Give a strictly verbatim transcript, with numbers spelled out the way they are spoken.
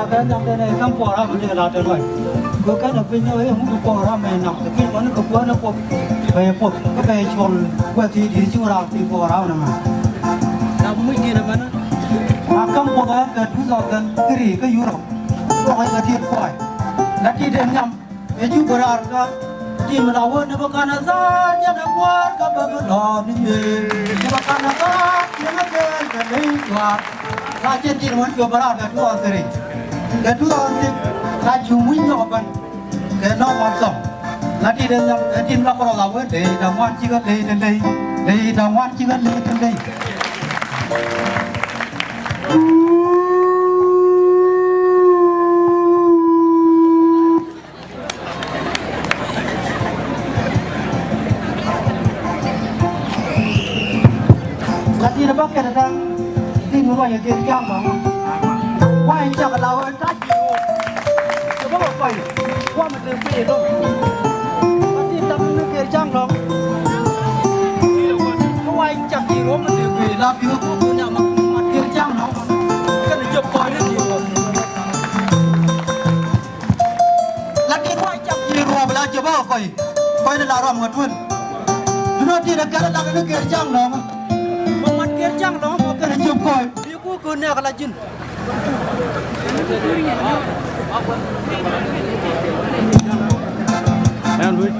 Kɛ nam den ɛ kam puɔ̱ɔ̱r ram dee la den wai. Kɛ kɛn ɛ piny ni ɛ ŋut puɔ̱ɔ̱r ram ɛ nam kɛ piny mɔni kɛ kuäär ni puɔ̱th. Bɛ puɔ̱th kä bɛ cuɔl kuɛ thi di̱t ci wä ram thi puɔ̱ɔ̱r ram ni mɛ. Nam muc di̱t ɛmɛni. A kam puɔ̱th ɛ kɛ two thousand three kä Europe. Kuɔk ɛ kɛ diet kuay. La diet ɛ nam. Ɛ cu bä raar kä tim la wä ni bä kan a thaar jɛn a kuäär kä bä bä lɔɔr ni nyueer. Ni bä kan a thaar jɛn a kɛɛl kɛ ley juaar. La jɛn tim wä cu bä raar kɛ two thousand three. Kɛ two thousand six la cu wi̱c nyɔk bän. Kɛ nɔŋ wan thɔŋ. La dit ɛ nhɔk ɛ tim la kɔrɔ la wä ley da̱ŋ wan cikɛ ley te ley. Ley da̱ŋ wan cikɛ ley te ley. Lakin bä kɛn da̱ŋ tin mi ruac kɛ kɛn ja̱ŋ bä. Wa in cak la wä ta̱c. Kɛ bä kɛ kɔy. Wa mi te kui̱ dɔ̱ŋ. Lakin da̱ŋ ni kɛn ja̱ŋ lɔ̱ŋ. Wa in cak ji̱ ruɔ̱m mi te kui̱ la pi̱w. Mat kɛn ja̱ŋ lɔ̱ŋ. Kɛn jɛ kɔy ni ji̱ ruɔ̱m. Lakin wa cak ji̱ ruɔ̱m la jɛ bä kɔy. Kɔy ni la ruɔ̱m ŋä tuän. Duno ti dɛ kɛn la ni kɛn ja̱ŋ lɔ̱ŋ. Mɛ mat kɛn ja̱ŋ lɔ̱ŋ mɔ kɛn ji̱ kɔy. Bi ku ku nɛk la ji̱n. Ɛn wec.